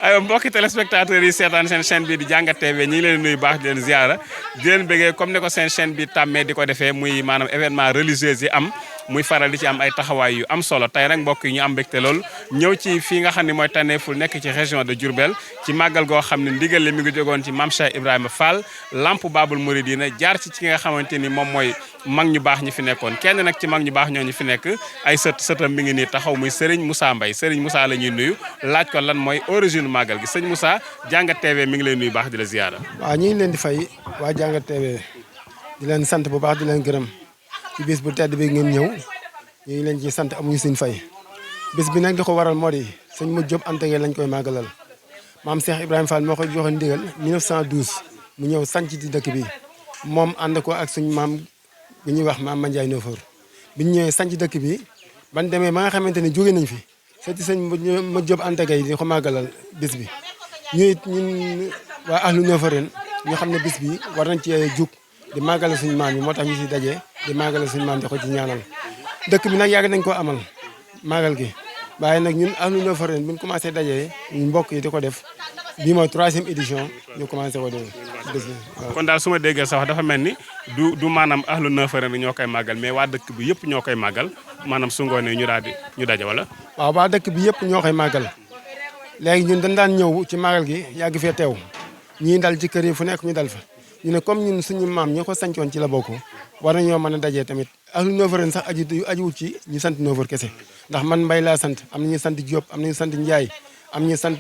ay mbokki téléspectateurs yi seetaan seen chaîne bi di Jàngat TV ñi ngi leen nuyu baax di leen ziara di leen bëggee comme ni ko seen chaîne bi tàmmee di ko defee muy maanaam événement religieux yi am muy faral di ci am ay taxawaay yu am solo tey rek mbokk yi ñu am mbégte lool ñëw ci fii nga xam ne mooy tànneeful nekk ci région de Diourbel ci màggal goo xam ne ndigal li mi ngi jógoon ci Mame Cheikh Ibrahima Fall Lamp Babul Mouridina jaar ci ki nga xamante ni moom mooy mag ñu baax ñi fi nekkoon kenn nag ci mag ñu baax ñoo ñu fi nekk ay sëtam mi ngi nii taxaw muy Serigne Moussa Mbaye Serigne Moussa la ñuy nuyu laaj ko lan mooy origine màggal gi sëñ Moussa Jàngat TV mi ngi lay nuyu baax di la ziyaara. waaw ñu ngi leen di fay waa Jàngat TV di leen sant bu baax di leen gërëm ci bis bu tedd bi ngeen ñëw ñu ngi leen ci sant amuñu suñ fay bis bi nag di ko waral moo di sëñ Modou Diop Anta Gueye lañ koy màggalal Mame Cheikh Ibrahima Fall moo koy joxe ndigal 1912 mu ñëw sanc ci dëkk bi moom ànd ko ak suñ maam bi ñuy wax maam Mandiaye Nofor bi ñu ñëwee sanc dëkk bi ban demee ba nga xamante ne jóge nañ fi seeti sëñ Modou Diop Anta Gueye di ko màggalal bis bi ñun waa ahlu Noforeen ñu xam ne bis bi war nañ ci jug di màggalal suñu maam yi moo tax ñu si dajee di màggalal suñu maam di ko ci ñaanal dëkk bi nag yàgg nañ koo amal màggal gi waaye nag ñun ahlu Noforeen bu ñu commencé dajee ñu mbokk yi di ko def bii mooy 3e édition ñu commencé ko def bis bi waaw. kon daal su ma déggee sax dafa mel ni du maanaam ahlu Noforeen ñoo koy màggal mais waa dëkk bi yëpp ñoo koy màggal maanaam su ngoonee ñu daje wala. waaw waa dëkk bi yëpp ñoo koy màggal léegi ñun dañ daan ñëw ci màggal gi yàgg fee teew ñii dal ci kër yi fu nekk ñu dal fa ñu ne comme ñun suñu maam ñoo ko sancoon ci la bokk war nañoo mën a dajee tamit ahlu Noforeen sax ajuwut ci ñu sant Nofor kese ndax man Mbay laa sant am na ñu sant Diop am na ñu sant Ndiaye am ñu sant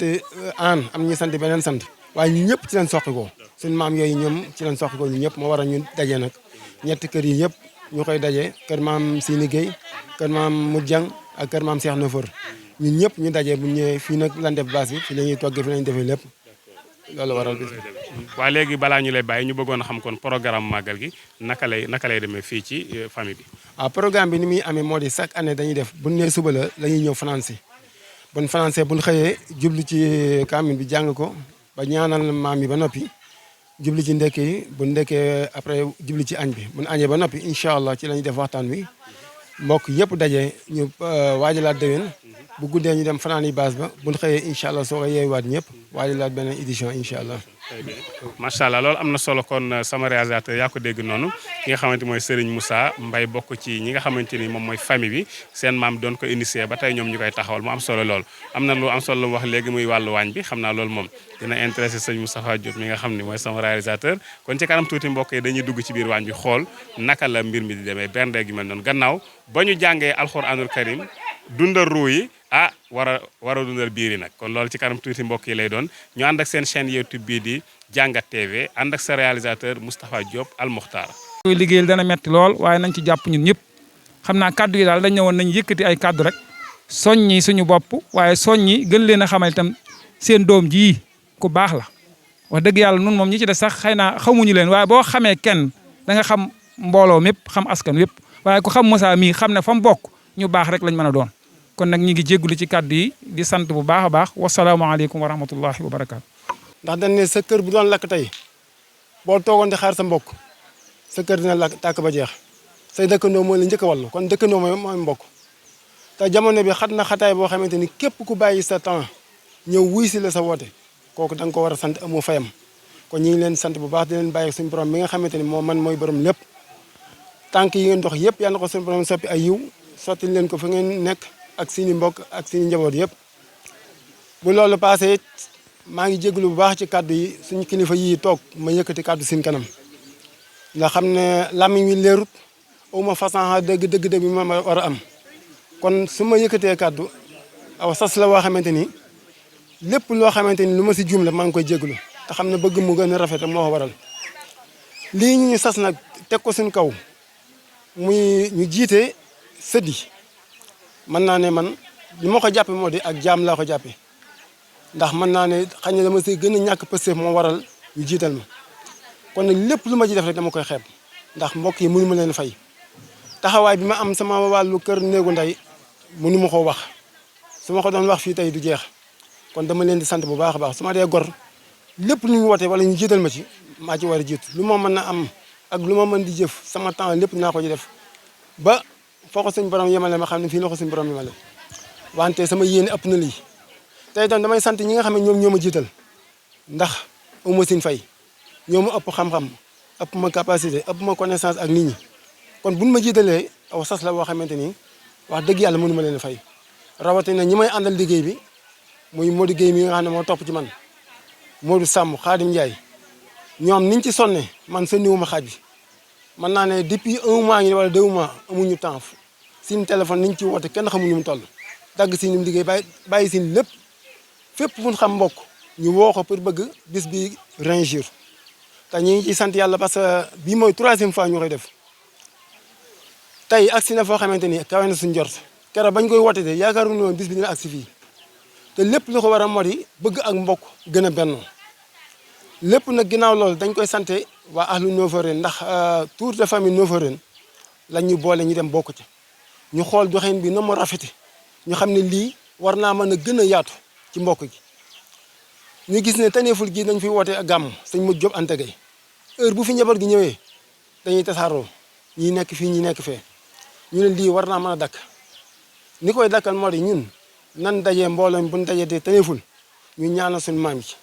Aan am ñu sant beneen sant waaye ñu ñëpp ci leen soqi ko suñu maam yooyu ñoom ci leen soqi ko ñu ñëpp moo war a ñu dajee nag ñetti kër yi yëpp ñu koy dajee kër maam Sini Gueye kër maam Mudjang ak kër maam Cheikh Nofor ñun ñëpp ñu dajee bu ñëwee fii nag lan def base bi fii la ñuy toggee fii la ñuy defee lépp loolu waral bis bi. waaye léegi balaa ñu lay bàyyi ñu bëggoon a xam kon programme màggal gi naka lay demee fii ci famille bi. waaw programme bi ni muy amee moo di chaque année dañuy def bu ñu nee suba la ñuy ñëw financé bu ñu financé bu ñu xëyee jublu ci kaamil bi jàng ko ba ñaanal maam yi ba noppi jublu ci ndekki yi bu ndekkee après jublu ci añ bi bu ñu añee ba noppi incha allah ci la ñuy def waxtaan wi mbokk yëpp daje ñu waajalaat déwén bu guddee ñu dem fanaan yi base ba bu ñu xëyee incha allah soo ko yeewaat ñëpp waajalaat beneen édition incha allah. macha allah loolu am na solo kon sama réalisateur yaa ko dégg noonu ki nga xamante mooy Serigne Moussa Mbaye bokk ci ñi nga xamante ni moom mooy famille bi seen maam doon ko initier ba tey ñoom ñu koy taxawal mu am solo lool. am na lu am solo lu mu wax léegi muy wàllu waañ bi xam naa loolu moom dina intéressé sëñ Moustapha Diop mi nga xam ni mooy sama réalisateur kon ci kanam tuuti mbokk yi dañuy dugg ci biir waañ bi xool naka la mbir mi di demee bernde gi mel noonu gannaaw ba ñu jàngee alxuraanul karim dundal ruu yi war a dundal biir yi nag kon loolu ci kanam tuuti mbokk yi lay doon ñu ànd ak seen chaîne YouTube bii di Jàngat TV ànd ak sa réalisateur Moustapha Diop Al Mokhtar. koy liggéeyal dana metti lool waaye nañ ci jàpp ñun ñëpp xam naa kaddu yi daal dañ ñëwoon nañ yëkkati ay kaddu rek soññi suñu bopp waaye soññi gën leen a xamal itam seen doom ji ku baax la wax dëgg yàlla nun moom ñi ci des sax xëy na xamuñu leen waaye boo xamee kenn da nga xam mbooloo mépp xam askan wépp waaye ku xam Moussa mii xam ne fa mu bokk ñu baax rek lañ mën a doon kon nag ñi ngi jéggulu ci kaddu yi di sant bu baax a baax wasalaamaaleykum wa rahmatullahi wa barakaatu. ndax dañ ne sa kër bu doon lakk tey boo toogoon di xaar sa mbokk sa kër dina lakk tàkk ba jeex say dëkkandoo mooy la njëkk a wallu kon dëkkandoo mooy mbokk te jamono bi xat na xataay boo xamante ni képp ku bàyyi sa temps ñëw wuy si la sa woote kooku da nga ko war a sant amoo fayam kon ñu ngi leen sant bu baax di leen bàyyi suñu borom mi nga xamante ni moo man mooy borom lépp tànk yi ngeen dox yëpp yal na ko suñu borom soppi ay yiw sotti leen ko fa ngeen nekk ak suñu mbokk ak suñu njaboot yëpp bu loolu passé maa ngi jégalu bu baax ci kàddu yi suñu kilifa yi toog ma yëkkati kàddu seen kanam nga xam ne làmmiñ wi leerut uma façon dëgg bi ma war a am kon su ma yëkkatee kàddu aw sas la woo xamante ni lépp loo xamante ni lu ma si juum la maa ngi koy jégalu te xam ne bëgg mu gën a rafet moo ko waral lii ñu sas nag teg ko suñu kaw muy ñu jiite sëddi mën naa ne man li ma ko jàppe moo di ak jaam laa ko jàppe ndax mën naa ne xañ na dama si gën a ñàkk pëste moo waral ñu jiital ma kon nag lépp lu ma ci def rek dama koy xeeb ndax mbokk yi mënu ma leen fay taxawaay bi ma am sama wàllu kër néegu ndey mënu ma koo wax su ma ko doon wax fii tey du jeex kon dama leen di sant bu baax a baax su ma dee gor lépp lu ñu woote wala ñu jiital ma ci maa ci war a jiitu lu ma mën a am ak lu ma mën di jëf sama temps lépp dinaa ko ci def ba foo ko suñu borom yemale ma xam ne fii la ko suñu borom yemale wante sama yéene ëpp na lii tey itam damay sant ñi nga xam ne ñoom ñoo ma jiital ndax amu seen fay ñoo ma ëpp xam-xam ëpp ma capacité ëpp ma connaissance ak nit ñi kon buñ ma jiitalee aw sas la boo xamante ni wax dëgg yàlla mënu ma leen a fay rawatina ñi may àndal liggéey bi muy Modou Guèye mi nga xam ne moo topp ci man Modou Samb Khadim Ndiaye ñoom niñ ci sonne man sonniwuma xaaj bi mën naa ne depuis 1 mois ngi wala 2 mois amuñu temps suñu téléphone niñ ci woote kenn xamuñu mu toll dagg si ñu liggéey bàyyi sin lépp fépp fu ñu xam mbokk ñu woo ko pour bëgg bis bi réussir te ñu ngi ciy sant yàlla parce que bii mooy 3e fois ñu koy def tey agsi na foo xamante ni kawe na suñu jort keroog bañ koy woote de yaakaaruñu woon bis bi dina agsi fii te lépp lu ko war a modi bëgg ak mbokk gën a bennoo lépp nag ginnaaw loolu dañ koy sante waa ahlu Noofaren ndax tour de famille Noofaren lañ ñu boole ñu dem bokk ci ñu xool doxin bi na mu rafete ñu xam ne lii war naa mën a gën a yaatu ci mbokk gi ñu gis ne Tanéful gi dañ fi woote ak gàmm sëñ Modou Diop Anta Gueye heure bu fi njaboot gi ñëwee dañuy tasaaroo ñi nekk fii ñi nekk fee ñu ne lii war naa mën a dakk ni koy dakkal moo di ñun nan dajee mbooloo buñ dajee te Tanéful ñu ñaanal suñu maam yi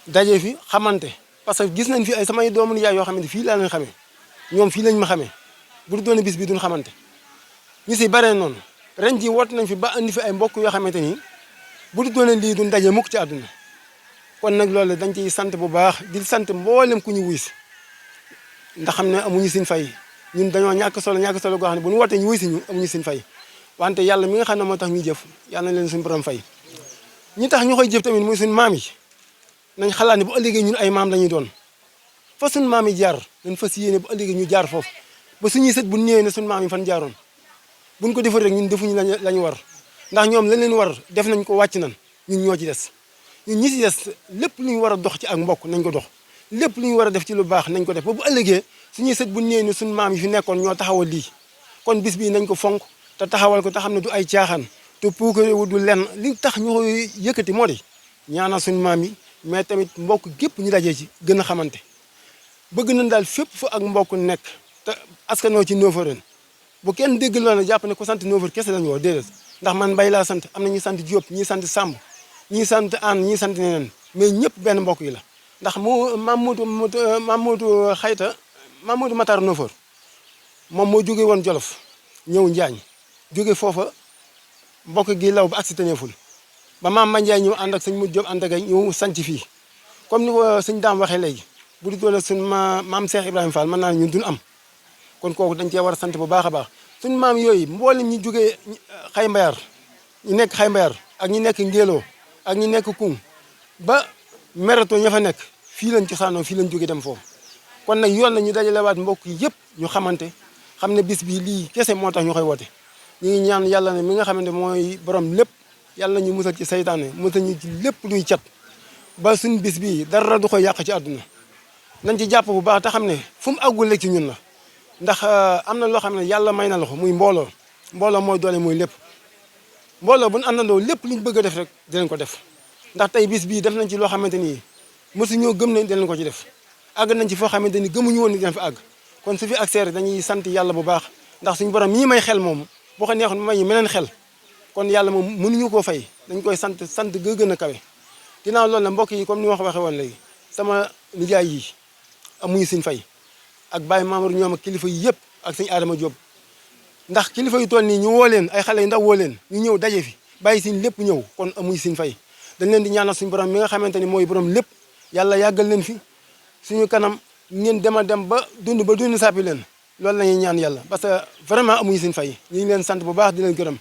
daje fi xamante parce que gis nañ fi ay samay doomu nijaay yoo xamante fii laa leen xamee ñoom fii lañ ma xamee bu doon bis bi duñ xamante ñu si baree noonu ren ji woote nañ fi ba andi fi ay mbokk yoo xamante ni bu doon lii duñ daje mukk ci àdduna kon nag loolu dañ ciy sant bu baax di sant mboolem ku ñu wuy si ndax xam ne amuñu sin fay ñun dañoo ñàkk solo goo xam ne bu ñu wootee ñu wuy si ñu amuñu sin fay wante yàlla mi nga xam ne moo tax ñuy jëf yàlla na leen suñu borom fay ñi tax ñu koy jëf tamit muy suñu maam yi nañ xalaat ne bu ëllëgee ñun ay maam la ñuy doon fa suñu maam yi jaar dañ fas yéene bu ëllëgee ñu jaar foofu ba suñuy sët bu ñëwee ne suñu maam yi fan jaaroon buñ ko defal rek ñun defuñu la ñu war ndax ñoom lañ leen war def nañ ko wàcc nañ ñun ñoo ci des ñun ñi ci des lépp lu ñu war a dox ci ak mbokk nañ ko dox lépp lu ñu war a def ci lu baax nañ ko def ba bu ëllëgee suñuy sët bu ñëwee ne suñu maam yi fi nekkoon ñoo taxawal lii kon bis bii nañ ko fonk te taxawal ko te xam ne du ay caaxaan te puukarewu du lenn li tax ñu koy yëkkati moo di ñaanal suñu maam yi mais tamit mbokk gépp ñu dajee ci gën a xamante bëgg nañ daal fépp fu ak mbokk nekk te askanoo ci Noofaren bu kenn dégg loolu jàpp ne ko sant Noofaren kese lañu woo déedéet ndax man Mbay laa sant am na ñi sant Diop ñii sant Samb ñii sant Anne ñii sant neneen mais ñëpp benn mbokk yi la ndax Mamadou Xayta Mamadou Matar Noofor moom moo jóge woon Jolof ñëw Njaañ jóge foofa mbokk gi law ba agsi Tanéful ba maam Mandiaye ñëw ànd ak sëñ Modou Diop Anta Gueye ñëw sanc fii comme ni ko sëñ Daam waxee léegi bu du doole suñ maam Cheikh Ibrahima Fall mën naa ne ñun duñ am kon kooku dañ cee war a sant bu baax a baax suñ maam yooyu mboolem ñi jógee Xay Mbayar ñi nekk Xay Mbayar ak ñi nekk Ngélo ak ñi nekk Kung ba Merato ña fa nekk fii lañ cosaanoo fii lañ jóge dem foofu kon nag yoon la ñu dajalewaat mbokk yi yëpp ñu xamante xam ne bis bi lii kese moo tax ñu koy woote ñu ngi ñaan yàlla ne mi nga xamante mooy borom lépp yàlla ñu musal ci saytaane musal ñu ci lépp luy cat ba suñ bis bii dara du koy yàq ci àdduna nañ ci jàpp bu baax te xam ne fu mu àggul rek ci ñun la ndax am na loo xam ne yàlla may na la ko muy mbooloo mooy doole muy lépp mbooloo bu ñu àndandoo lépp luñ bëgg a def rek dinañ ko def ndax tey bis bii def nañ ci loo xamante ni mosuñoo gëm ne dinañ ko ci def àgg nañ ci foo xamante ni gëmuñu woon ni dinañ fa àgg kon su fi accès dañuy sant yàlla bu baax ndax suñu borom mii may xel moom boo ko neexoon may ñu meneen xel kon yàlla moom mënuñu koo fay dañ koy sant ga gën a kawe ginnaaw loolu la mbokk yi comme ni ma ko waxee woon léegi sama nijaay yi amuñu suñ fay ak Baye Mamadou ñoom ak kilifa yi yëpp ak sëñ Adama Diop ndax kilifa yu toll nii ñu woo leen ay xale yu ndaw woo leen ñu ñëw daje fi bàyyi suñ lépp ñëw kon amuñu suñ fay dañ leen di ñaanal suñu borom mi nga xamante ni mooy borom lépp yàlla yàggal leen fi suñu kanam ngeen dem a dem ba dund sàppi leen loolu la ñuy ñaan yàlla parce que vraiment amuñu suñ fay ñu ngi leen sant bu baax di leen gërëm.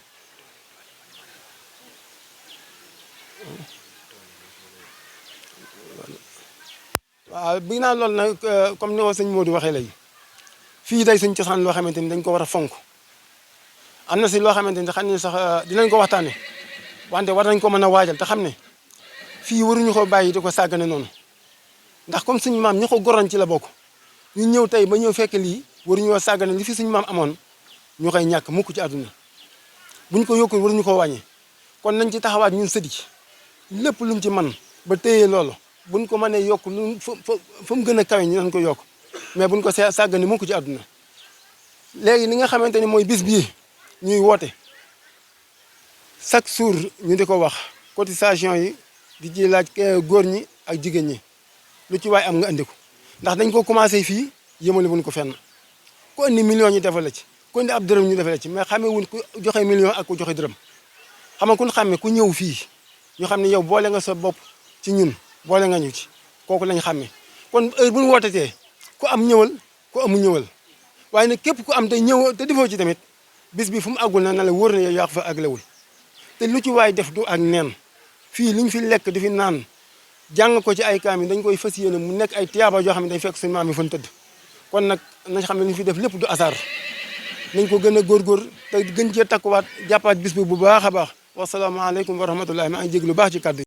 waaw bi naa loolu nag comme ni ko sëñ Modou waxee léegi fii day suñ cosaan loo xamante ni dañ ko war a fonk am na si loo xamante ni xam ne sax dinañ ko waxtaane wante war nañ ko mën a waajal te xam ne fii waruñu ko bàyyi di ko sàggane noonu ndax comme suñu maam ñu ko goroon ci la bokk ñu ñëw tey ba ñëw fekk lii waruñoo sàggane li fi suñu maam amoon ñu koy ñàkk mukk ci àdduna buñ ko yokkul waruñu ko wàññi kon nañ ci taxawaat ñun sëdi lépp luñ ci man ba téye loolu buñ ko mënee yokk lu fa mu gën a kawe ñu nañ ko yokk mais buñ ko sàggane mukk ci àdduna léegi li nga xamante ni mooy bis bii ñuy woote chaque jour ñu di ko wax cotisation yi di ci laaj góor ñi ak jigéen ñi lu ci waay am nga andi ko ndax dañ ko commencé fii yëmale wuñ ko fenn ku andi million ñu defal la ci ku andi ab dërëm ñu defal la ci mais xamee wuñ ku joxe million ak ku joxe dërëm xam nga ku xamee ku ñëw fii ñu xam ne yow boole nga sa bopp ci ñun boole nga ñu ci kooku lañ xamee kon heure bu ñu wootatee ku am ñëwal ku amu ñëwal waaye nag képp ku am te ñëw te defoo ci tamit bis bi fu mu àggul na la wóor na yow yaa fa àggalewul te lu ci waay def du ak neen fii liñ fi lekk di fi naan jàng ko ci ay kaam yi dañ koy fas yéene mu nekk ay tiyaaba yoo xam ne dañ fekk suñu maam yi fan tëdd kon nag nañ xam ne li ñu fi def lépp du hasard nañ ko gën a góorgóor te gën cee takkuwaat jàppaat bis bi bu baax a baax wasalaamaaleykum wa rahmatullahi maa ngi jéglu baax ci kàddu